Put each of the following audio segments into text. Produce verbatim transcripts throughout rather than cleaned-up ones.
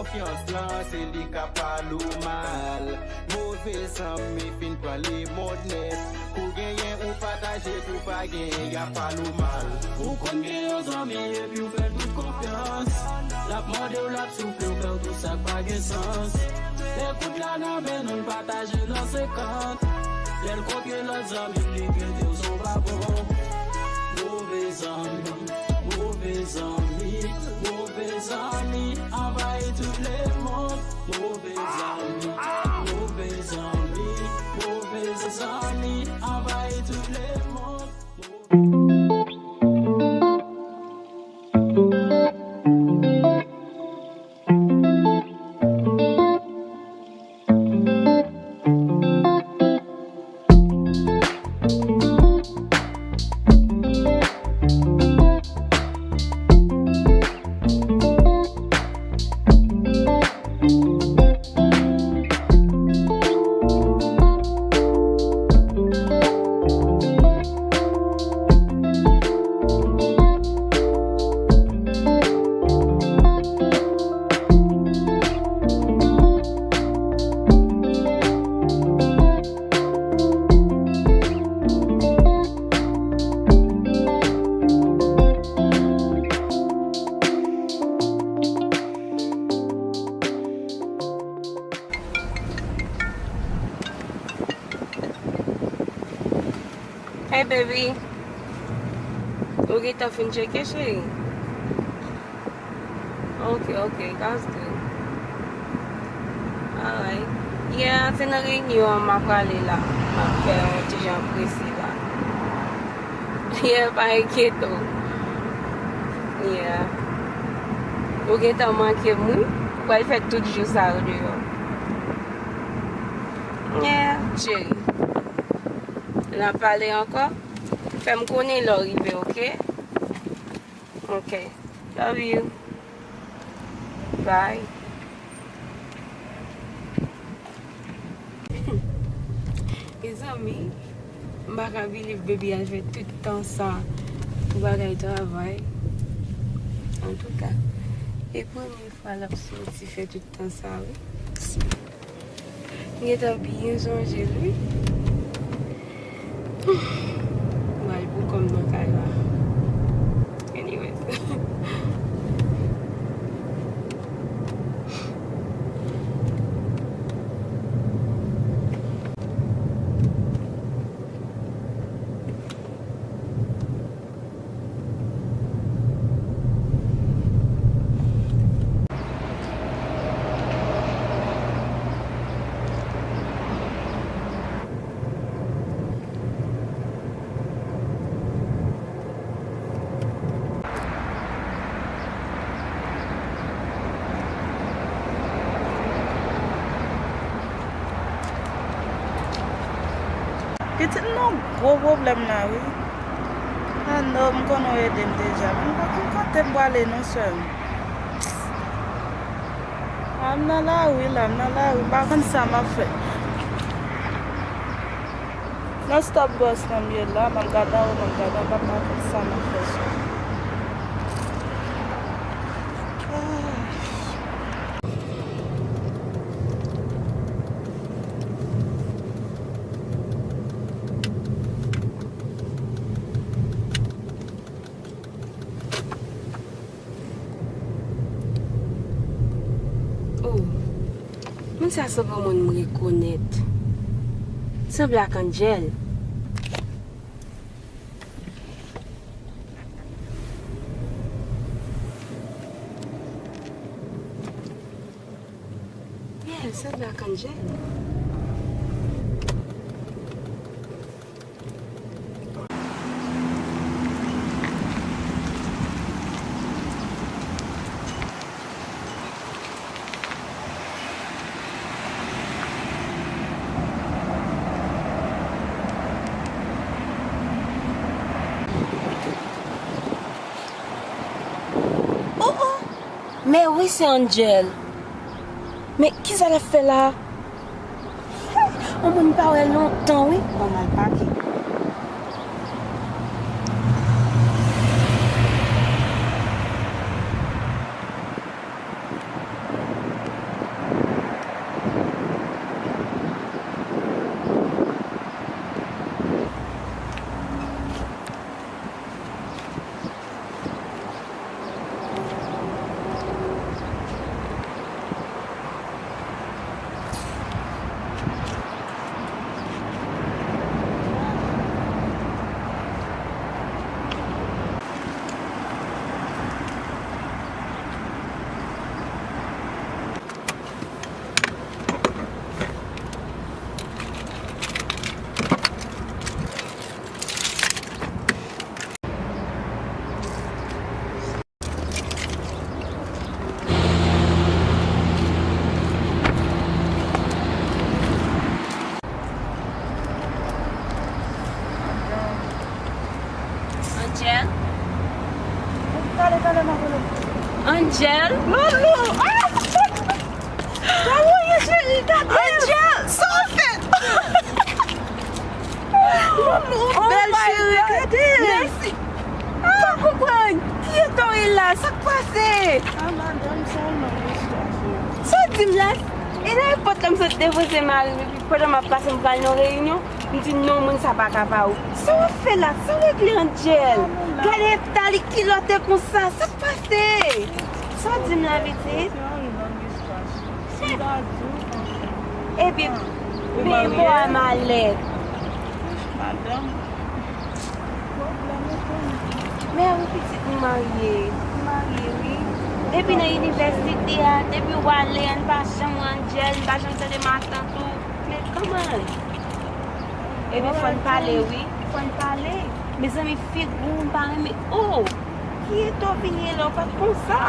Konfyans lan, se li k ap pale w mal. Move zanmi fin pran lemonn nèt. Kou genyen ou pataje, kou pa genyen y ap pale w mal. Ou konn gen yon zanmi epi w fè l tout konfyans. L ap mande w, l ap soufle w, fè w tout sa k pa gen sans. Lè kout la nan men nou, n pataje l an senkant. Lè l kontre lòt zanmi, li trete w se yon pa bon. Move zanmi, move zanmi, move zanmi anvayi tout lemonn. Move zanmi, move zanmi, move zanmi anvayi tout lemonn. Hey baby, ou gentan fin tcheke, cheri? Ok, ok, that's good. Alright. Yeah, se nan reyinyon an m ap prale la. M ap fè yon ti jan prese la. Yeah, pa enkyete w. Yeah. Ou gentan manke m, wi. Ou pral fè tout jou sa yo deyò. Yeah, cheri. N ap pale ankò. Fè m konnen lè w rive, ok? Ok. Love you. Bye. Mezanmi, m pa ka believe baby al fè tout tan sa pou bagay travay. Antouka, e premye fwa l ap soti fè tout tan sa, wi. M gentan byen sonje l, wi. M al pou kòm nan kay la. Anyways. Pitit m nan gwo pwoblèm la wi. Ah non, m konnen w ede m deja. Men m pa konn kote m prale non sè m. Ah, m nan lari la, m nan lari, m pa konn sa m ap fè. Nan stop bus nan m ye la, m ap gade anwo, m ap gade anba, m pa konn sa m ap fè sè m. Ah. Oh, moun sa sanble yon moun m rekonèt. Sanble ak Angel. Yeah, sanble ak Angel. Oh, oh! Men wi, se Angel. Men kisa l ap fè la? Yon moun m pa wè lontan, wi. Bon, m al pake. Angel. Loulou. Ah! Loulou, cheri, gade. Angel, sa w fè? Loulou, oh bèl my cheri, God, gade. Mèsi. Ah, pa konprann. Kiyès w ye la? Sa k pase? Ah, madanm, sa w nan bouch la, cheri? Sa w di m la? E nan epòt la m sot depoze mari m, epi pandan m ap pase m pral nan reyinyon, m di non, moun sa pa ka pa ou. Sa w ap fè la? Sa w regle, Angel? Gade eta li kilòte konsa. Sa k pase? Sa w di m la, pitit? Ebyen, men bò a malè. Madanm. Men wi, pitit, m marye. M marye, wi. Depi nan inivèsite a, depi w ale a, n pa janm wè Angel, n pa janm tande matant ou. Men kòman? Ebyen, fò n pale, wi. Fò n pale. Mezanmi, figi w, m pa renmen. Oh! Ki eta w vin ye la, w pa t konsa.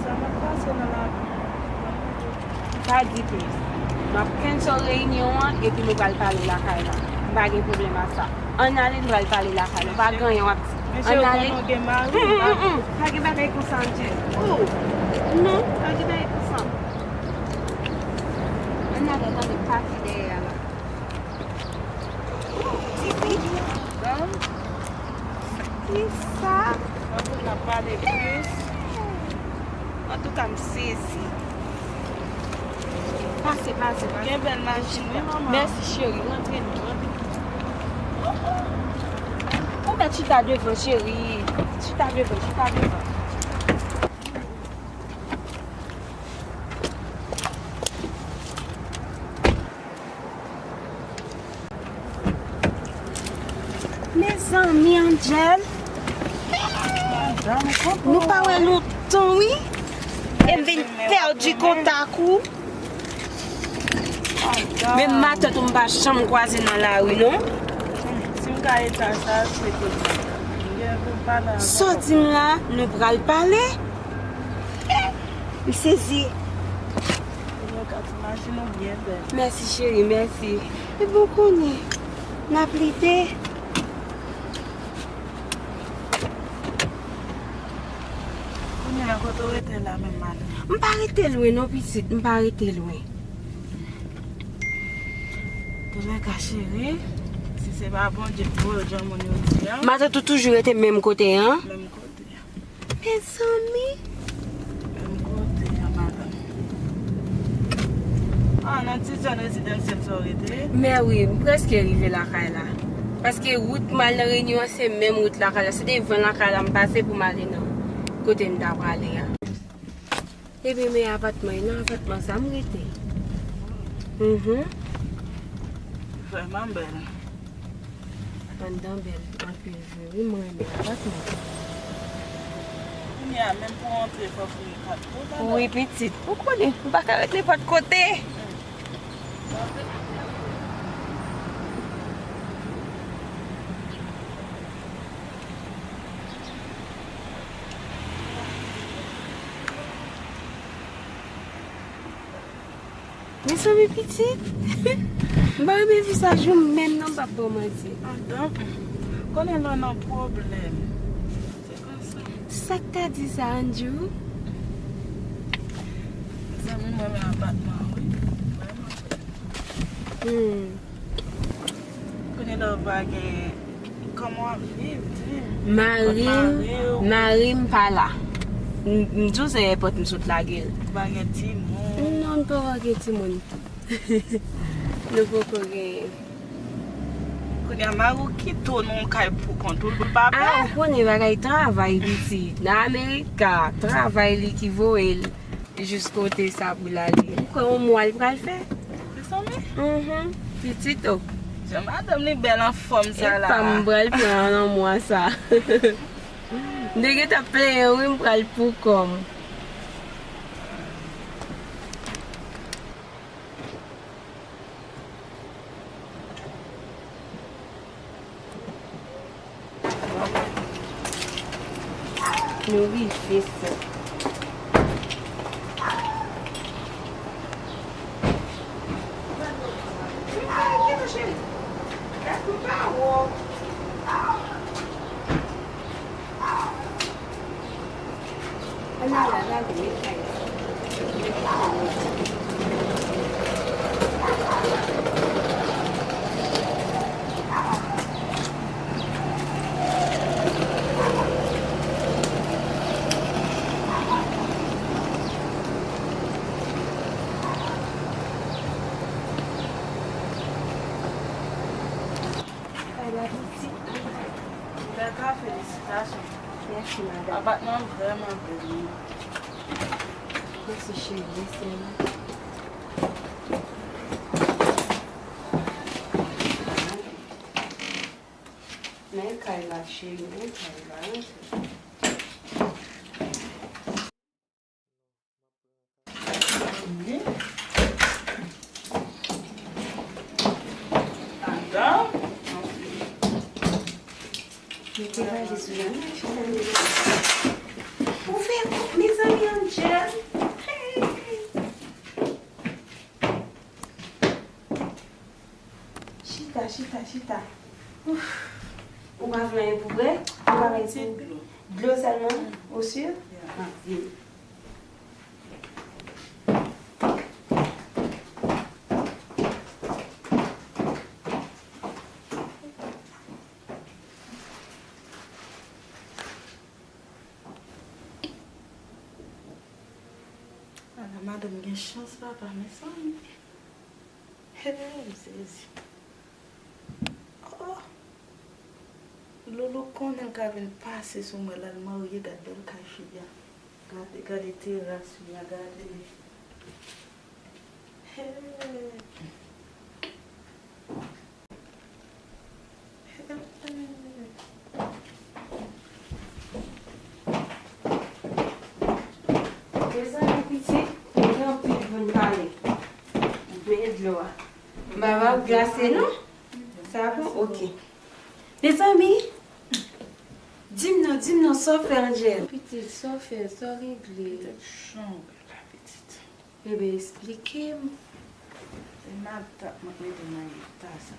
Sa m ap pase nan lavi. Pa di plis. M ap cancel reyinyon an epi nou pral pale lakay la. M pa gen pwoblèm ak sa. Ann ale, nou pral pale lakay la. Pa gen anyen w ap di. Ann ale. Hum, hum, hum, hum. Pa gen bagay konsa, Angel. Oh! Non, pa gen bagay konsa. Ann ale, tande pati dèyè a la. Tifi. Kisa? Mwen pou n ap pale plis. Antouka, m sezi. Pase, pase, pase. Gen bèl machin, wi, manman. Mèsi, cheri. Rantre, rantre. Ou mèt chita devan, cheri. Chita devan, chita devan. Mezanmi, Angel. Nou pa wè lontan, wi. E m vin pèdi kontak ou. Menm matant ou m pa janm kwaze nan lari, non. Si m ka eta sa, se ke m gen pou pale avè w. Sa w di m la, nou pral pale? M sezi. Mwen ka imajine w byen bèl. Mèsi, cheri, mèsi. Epi w konnen, n ap lite. Kounye a, kote w rete la menm, madanm? M pa rete lwen, non, pitit, m pa rete lwen. Antouka, cheri, si se pa Bondye k voye w, jan moun yo di a. Matant ou toujou rete menm kote a? Menm kote a. Mezanmi. Menm kote a, madanm. Ah, nan ti zòn rezidansyèl sa w rete? Men wi, m prèske rive lakay la. Paske wout m al nan reyinyon an, se menm wout lakay la. Se devan lakay la m pase pou m ale nan kote m ta prale a. Epi men apatman, e nan apatman sa m rete. Mhm. Vrèman bèl. Anndan bèl anpil vre, wi, m renmen apatman. Kounye a, menm pou w antre, fò w fouye kat pou w, madanm. Wi, pitit. Ou konnen, m pa ka ret nenpòt kote. Mezanmi pitit, m pa renmen vizaj ou menm non, m p ap ba w manti. Adan, konnen lè w nan pwoblèm. Se konsa. Sa k ta di sa, Andrew? Mezanmi, m renmen apatman an, wi. Vrèman. Hmm. Kounye la w pa gen, kòman w ap viv, di m? Mari m, mari m pa la. M, m di w se èpòt m sot lage l. Ou pa gen timoun? Non, m poko gen timoun. Nou poko genyen. Kounye a mari w kite w nan yon kay pou kont ou, l pa pè? Ah, ou konnen bagay travay pitit. Nan Amerika, travay li ki voye l. Jis kote sa pou l ale. M kwè yon mwa l pral fè. Mezanmi? Mhm. Pitit o. Jan madanm li bèl anfòm sa la. Epa m pral pran nan mwa sa. M te gentan plenyen wi, m pral pou kò m. Nou rive sot. Malad, ale, men kay la. Kay la pitit. Bèl kay, felisitasyon. Mèsi, madanm. Apatman an vrèman bèl, wi. Mèsi, cheri. Mèsi, madanm. Men kay la, cheri, men kay la. Mete valiz ou la, non, cheri. Ouvè kòb, mezanmi, Angel. Hey! Chita, chita, chita. Ouf. Ou pa vle anyen pou bwè? Ou pa vle ti dlo? Dlo sèlman? Ou si? Ya. Ah, vini. Ala madanm gen chans papa, mezanmi. Hey, m sezi. Oh! Loulou konnen l ka vin pase sou mwen la, l marye, gad bèl kay fi a. Gade, gade teras fi a, gade. Hey! Mezanmi, pitit, nou gen anpil pou n pale. Men dlo a. Baba ap glase, non? Sa bon? Ok. Mezanmi, di m non, di m non, sa w fè, Angel? Pitit, sa w fè, sa w regle? Pitit, jan w wè la, pitit. Bebe, esplike m. Se matant mwen k mete m nan eta sa.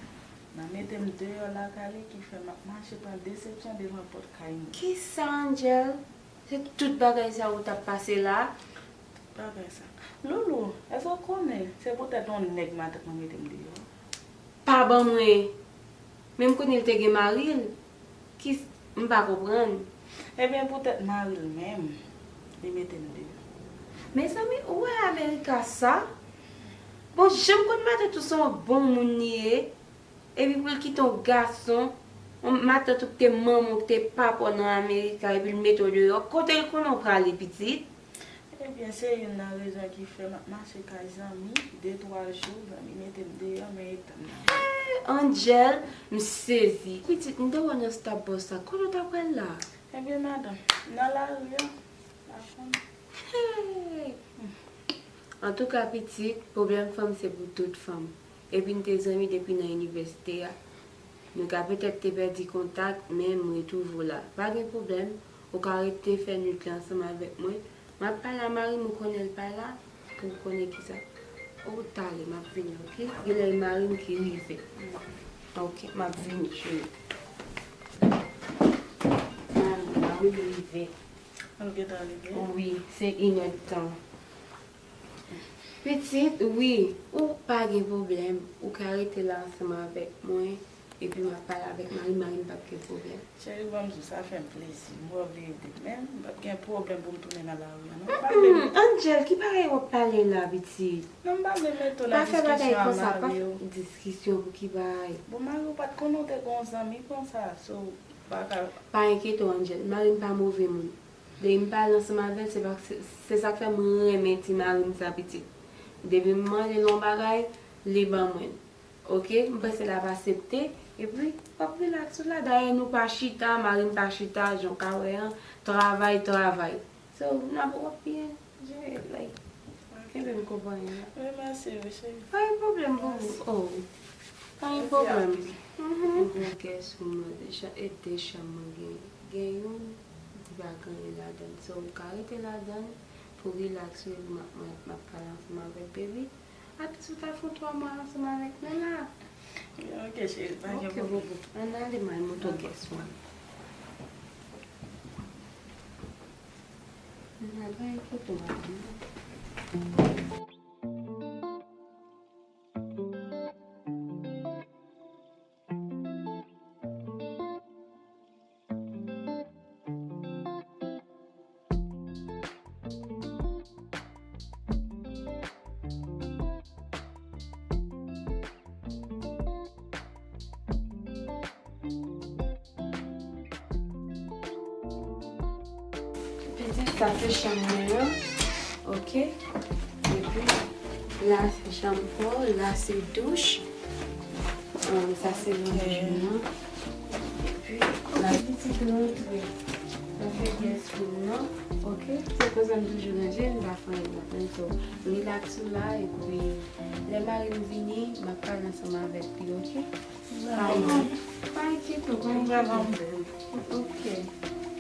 Nan mete m deyò lakay li ki fè m ap mache pran desepsyon devan pòt kay moun. Kisa, Angel? Se tout bagay sa ou t ap pase la? Tout bagay sa. Loulou, èske w konnen se poutèt yon nèg matant mwen mete m deyò? Pa ban mwen. Men m konnen l te gen mari l. Ki, m pa konprann. Ebyen, poutèt mari l menm, li mete m deyò. Mezanmi, ou wè Amerika sa? Bon, jan m konn matant ou se yon bon moun li ye, epi pou l kite yon gason, yon matant ou ki te manman w, ki te papa w nan Amerika, epi l mete w deyò, kote l konnen w prale, pitit? Ebyen, se youn nan rezon ki fè m ap mache kay zanmi, de twa jou, zanmi mete m deyò, men eta m nan. Hey, Angel, m sezi. Pitit, m te wè w nan Starbucks la. Kote w t ap pral la? Ebyen, madanm, nan lari a, pa konn. Hey! Antouka, pitit, pwoblèm fanm se pou tout fanm. Epi n te zanmi depi nan inivèsite a. Nou ka petèt te pèdi kontak, men m retwouve w la. Pa gen pwoblèm, ou ka rete fè nuit la ansanm avèk mwen. M ap pale a mari m, ou konnen l pa la, pou w konnen kisa. Ou tale, m ap vini, ok? Genlè e mari m ki rive. Ok, m ap vini, cheri. Mari, mari m rive. Ou gentan rive? Wi, se inèdtan. Pitit, wi, ou pa gen pwoblèm. Ou ka rete la ansanm avèk mwen, epi m ap pale avèk mari m, mari m p ap gen pwoblèm. Cheri, ban m di w, sa fè m plezi. M wè w vle ede m, men m p ap gen pwoblèm pou m tounen nan lari a, non. M pa vle. Mm-mm, Angel, ki bagay w ap pale la, pitit? Non, m pa vle mete w nan diskisyon a mari w. Pa fè bagay konsa, pa diskisyon pou ki bagay? Bon, mari w pa t konnen w te gen yon zanmi konsa, so, w pa ka. Pa enkyete w, Angel, mari m pa move moun. Depi m pale ansanm avè l, se pa, se, se sa k fè m renmen ti mari m sa, pitit. Depi m mande l yon bagay, li ban mwen l. Ok, m panse l ap aksepte, epi w ap rilaks ou la. Dayè, nou pa chita, mari m pa chita, jan w ka wè an, travay, travay. So, n ap, w ap byen jere, like, kenbe m konpanyen la. Remèsye wi, cheri. Pa gen pwoblèm, boubou. Oh, pa gen pwoblèm. Mhm. Yon gès ou mande, e de chanm mwen gen, gen youn, li pa gen anyen ladan l. So, ou ka rete ladan l, pou rilaks ou, epi m ap, m ap, m ap pale ansanm avèk baby. Apre sa, ou ta fè yon twa mwa ansanm avèk mwen la. Ok, cheri, pa gen pwoblèm. Ok, boubou. Ann ale, m al montre w gès mwen. Mwen bay foto a. Pitit, sa se chanm mwen an. Oke. Epi, la se chanm pa w, la se douch. Um, sa se nan jounen an. Epi, la pitit rantre. Pa fè pyès pou nou, non. Oke? Se konsa m toujou ranje, m pa fè anyen ladann. So, relax ou la, epi lè mari m vini, m ap pale ansanm avèk li, oke? Pa enkyete w, pa enkyete w. Oke.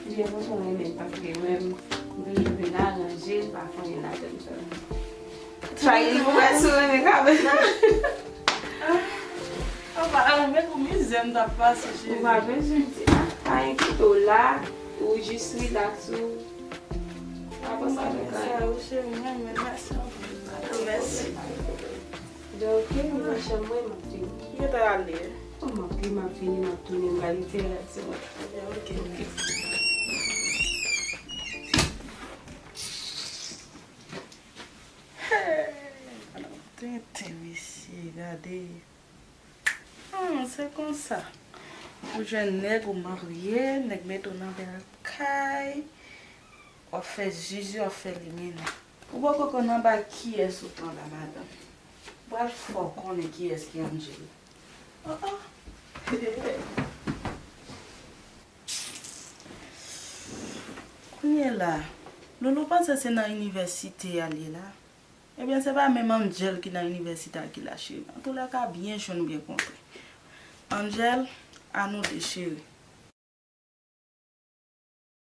Li enpòtan renmen, paske mwen, m toujou vin aranje, m pa fè anyen ladann sa. Try li pou wè si w renmen kamera. Apa, a, men pou mizè m t ap pase, cheri. Ou pa bezwen di, ah, pa enkyete w la, ou jis relax ou. Apa sa nou ka. Sa, wi, cheri, mwen, mwen, mèsi anpil. Mèsi. Donk, ok, m nan chanm mwen, m ap vini. Gentan ale. Oh, m ap, m ap vini, m ap tounen, m pral literati mwen. Ok. Hey, tenten, mesye, gade. Hmm, se konsa. Ou jwenn nèg, ou marye, nèg mete w nan bèl kay, w ap fè zizi, w ap fè limena. Ou poko konn anba kiyès ou pran la, madanm. Ou pral fè w konnen kiyès ki Angel. Oh, oh. Kounye la, Loulou panse se nan inivèsite a l ye la. Ebyen, se pa menm Angel ki nan inivèsite a ki la, cheri. Antoulèka, byen jwenn, byen kontre. Angel, a nou de, cheri.